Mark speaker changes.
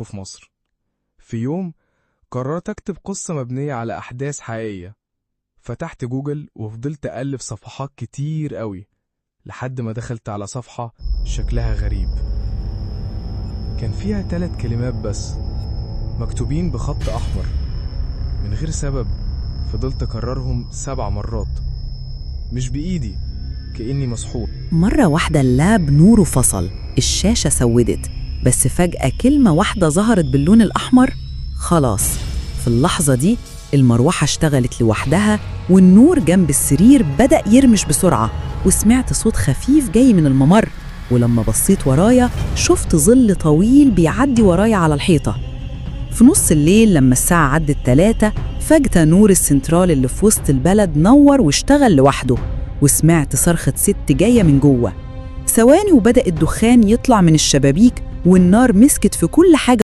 Speaker 1: في مصر. في يوم قررت أكتب قصة مبنية على أحداث حقيقية. فتحت جوجل وفضلت أقلب صفحات كتير قوي لحد ما دخلت على صفحة شكلها غريب. كان فيها 3 كلمات بس مكتوبين بخط أحمر. من غير سبب فضلت أكررهم 7 مرات، مش بإيدي، كأني مسحور.
Speaker 2: مرة واحدة اللاب نوره فصل، الشاشة سودت، بس فجأة كلمة واحدة ظهرت باللون الأحمر. خلاص، في اللحظة دي المروحة اشتغلت لوحدها، والنور جنب السرير بدأ يرمش بسرعة، وسمعت صوت خفيف جاي من الممر. ولما بصيت ورايا شفت ظل طويل بيعدي ورايا على الحيطة. في نص الليل لما الساعة عدت 3، فجأة نور السنترال اللي في وسط البلد نور واشتغل لوحده، وسمعت صرخة ست جاية من جوه. ثواني وبدأ الدخان يطلع من الشبابيك، والنار مسكت في كل حاجة.